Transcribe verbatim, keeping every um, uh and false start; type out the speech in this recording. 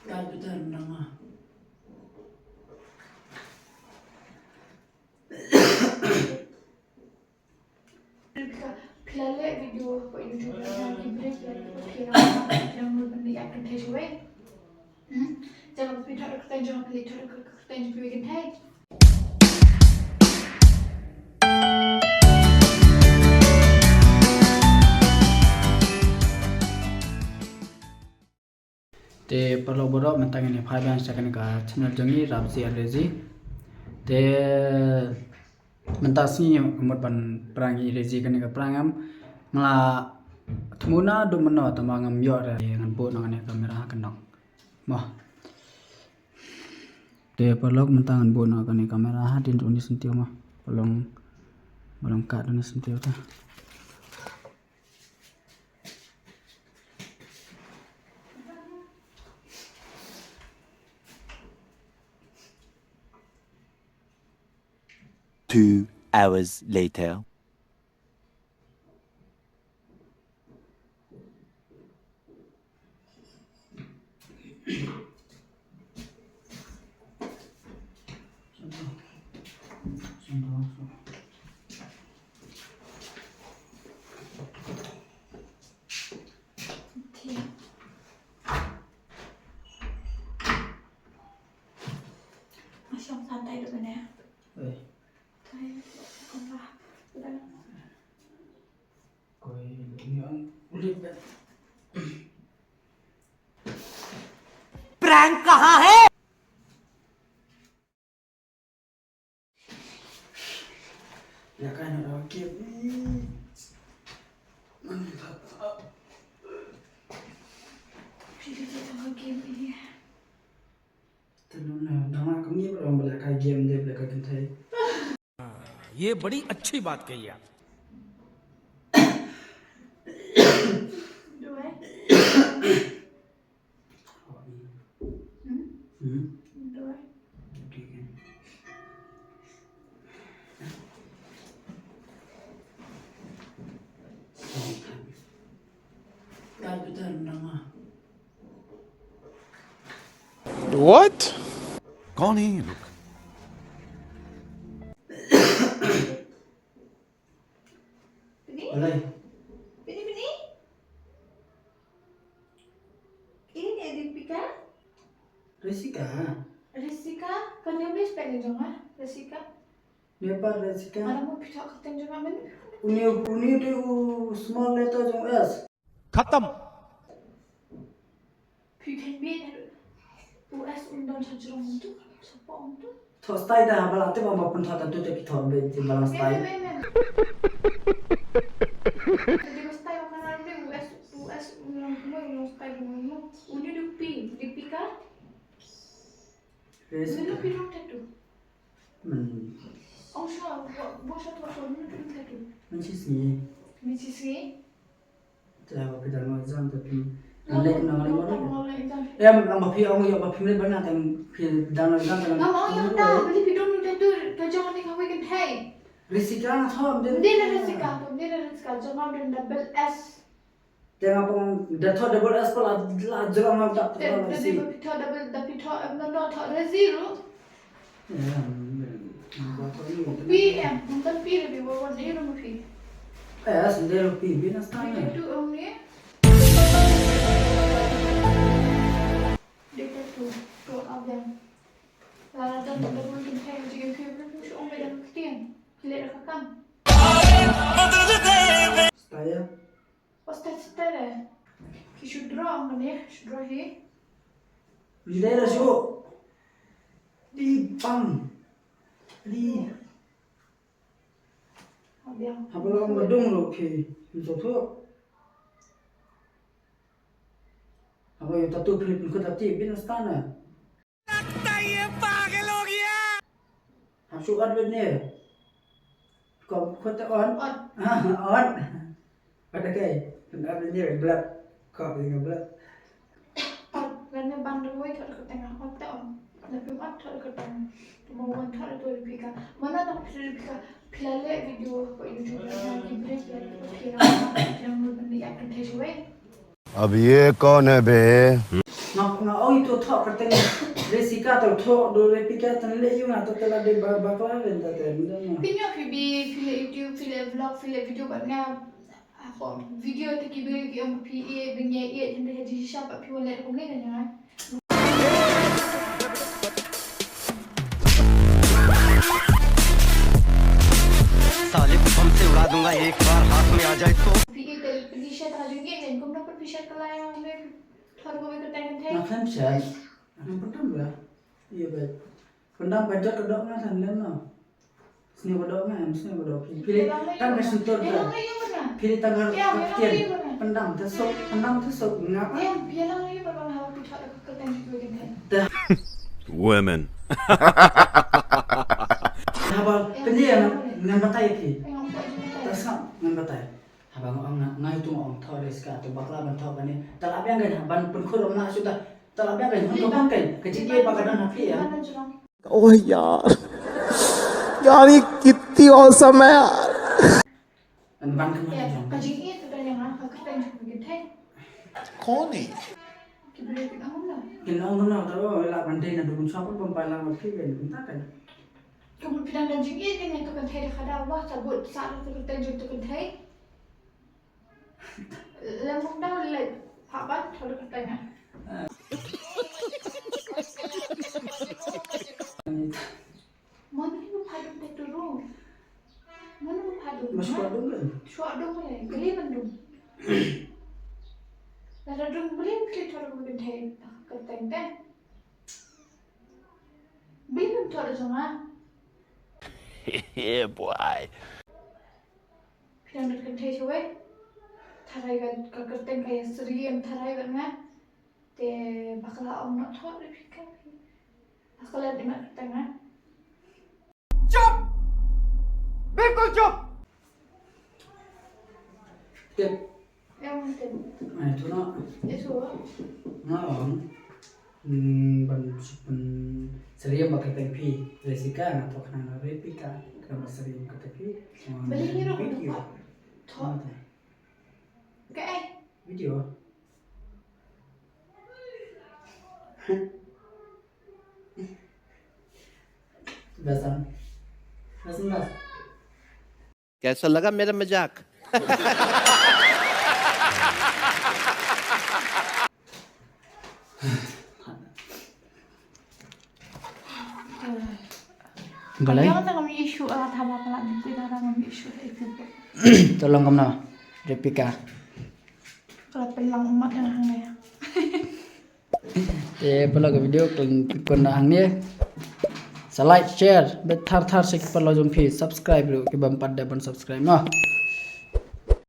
Ka bitar nanga. Phi la leh video hapoh YouTube, phi la leh video, phi la leh video, phi la leh video. Hmm? Jangan phi thok kyrteng, jangan phi thok kyrteng, phi kynthei. Te paralok baroh, mynta ngin ïa phai biang sha kane ka channel jong ngi, Rapsi and Rezi. Te mynta sngi ka mut ban prank ïa Rezi kane ka prank em. Nga la thmu naduh mynno tangba ngam ïoh re, ngan buh noh kane ka camera ha ka nok. Mo. Te paralok, mynta ngan buh noh kane ka camera ha, dien jong une syntiew mo. Ba long, ba long kat une syntiew te. Two hours later. Prank kahan hai? Ïa kai noh da game. Phi ka jia tang ka game hi. Te nang na dang ka ngi ba dang ba ïa kai game de ba ïa kai kynthei. ये बड़ी अच्छी बात कही आप। Do I? Hmm? Hmm? Do I? ठीक है। What? कौन है ये लोग? Bini? Alai. Bini, Bini? Ini dia Dipika? Risika. Risika? Kan dia boleh spell ni dong, ah? Risika. Ni apa Risika? Ada mau picak keten dong, ah, men? Uni, uni dia u small letter dong S. खत्म। Phi khein beit haduh. U S un don sha jrong hangtu, sha poh hangtu. Thoh style da, ba la tip ba pynthot hangtu te phi thoh beit te ba la style. Em, em, em, em. Te ba style ba kana de U S, U S un long kumno, un long style kumno. Uni du P, Dipika. Uni du P long tattoo. Hmm. Ong sha, ba, ba sha thoh sha uni du tattoo. Mynshi sngi. Mynshi sngi. Te ba phi dang exam te phi. Ngan leh, ngan leh mo. Em, ngan ba phi ong ïa ba phi leh ba na te phi dang exam te. Ngam ong ïa ta, ba phi dang leh tu, to jong ni ka weekend hai. Risika na thom de. Ni na Risika, to ni na Risika, jong ngam de double S. Te ngam pong de tho double S pa la, la jong ngam tak. Te, te ba phi tho double, da phi tho, em, no, no, tho Rezi ruh. P M, nonton P review, what do you know P? Eh, sendiri P B na stang. P tu ong ni. Dia tu, tu abang. Lala dan tak boleh kita yang juga ke belum sih ong beda ketian. Hilir akan. Style. What's that style? Ki shu draw ong ni, shu draw hi. Hilir shu. Di pam. Di. Haba long ba dung ruh phi, phi sngewthuh. Haba ïa tattoo phi pynkhut ha ti bin stan na. लगता है ये पागल हो गया। Hap shu ot bad ne. Ko khut te ot. Ot. Ot. Ot da kai. Pynap ne blap. Ko phi nga blap. Ot, lane ban da wei thot ka teng ot te ot. Da phi ot thot ka teng. Mo wan thot tu phi ka. Mana da phi phi ka. Phi la leh video ko YouTube na ki break la phi ka. Yang lu ban di akan te wei. अब ये कौन है बे? Nga, nga, To thoh kyrteng Jessica, to thoh do Rebecca, tan le ïa nga to te la dei ba bakla len ta te. Pynïoh phi bi, phi leh YouTube, phi leh vlog, phi leh video bad nga. Ako video te ki briew ki ong phi ïeit, bynta ïeit, hynrei ha jingshisha pat phi wan leh kumne ka ïa nga. साले को बम से उड़ा दूंगा एक बार हाथ में आ जाए तो। Phi ïeit te phi shet ha jingïeit, kumno pat phi shet ka la ïa nga, thoh ko ka teng teng. Nga khlem shet. Nga pyndonkam ba. Ïa ba. Pyndam ka jot ka doh nga than lem no. Sniew ka doh nga, em sniew ka doh phi. Phi tang ka sngewthuh da. Phi tang ka ktien. Pyndam te suk, pyndam te suk nga pa. Women. Haba pynïa ngan batai phi. Ta sa ngan batai. Haba nga ong nga, nga ïa tu nga ong thoh Jessica, to bakla ban thoh kane. Te la biang kein ban pynkhuid ym lah shuh ta. Te la biang kein, hun ka hun kein. Ka jingïeit ba ka don ha phi ïa. ओह यार, यार ये कितनी औसम है यार। Ban ban ka mon jong. Ka jingïeit ka don ïa nga, ka kyrteng jong ka kynthei. कौन है? Ki briew kin ong kumno? Kin ong kumno, to la ban dei naduh mynshwa pat ban pai lang bad phi kein, kumta kein. Ka mut phi dang don jingïeit kein ïa to kynthei, da ka daw ba sa bud sa to kyrteng jong to kynthei. Lem kum dang leh, hap ban thoh da kyrteng nga. Mano ba pha dum te tu ru? Mano ba pha dum? Ba shuwa dum kan? Shuwa dum le, kali ban dum. Lada dum beli kli thoh da kyrteng te. Beli ban thoh da jong nga. Yeah, boy. Phi dang don kynthei shuwa. Tharai ka, ka kyrteng ka ïa syriem tharai bad nga. Te bakla ong noh thoh da phi ka phi. Bakla dei ma kyrteng nga. चुप! बिल्कुल चुप! Tip. Em tip. Ai tu noh. Ïa shuwa. Nga ong. Hmm, ban, ban syriem ba kyrteng phi. Jessica, nga thoh khnang na Rebecca. Khnang ba syriem kyrteng phi. Beli ni ruh video. Thoh. Thoh. Ka eh. Video. Best ah. Best, best. कैसा लगा मेरा मजाक? Balei? Yang tengah issue ala thaba pala di kita orang issue itu. Tolong kamu nama? Rebecca. Kalau pelang umat yang hanya. Te pynlong ka video khlem phi kynnoh hangne. Sa like, share bad thar thar sha ki paralok jong phi, subscribe ruh ki bym pat dep ban subscribe noh.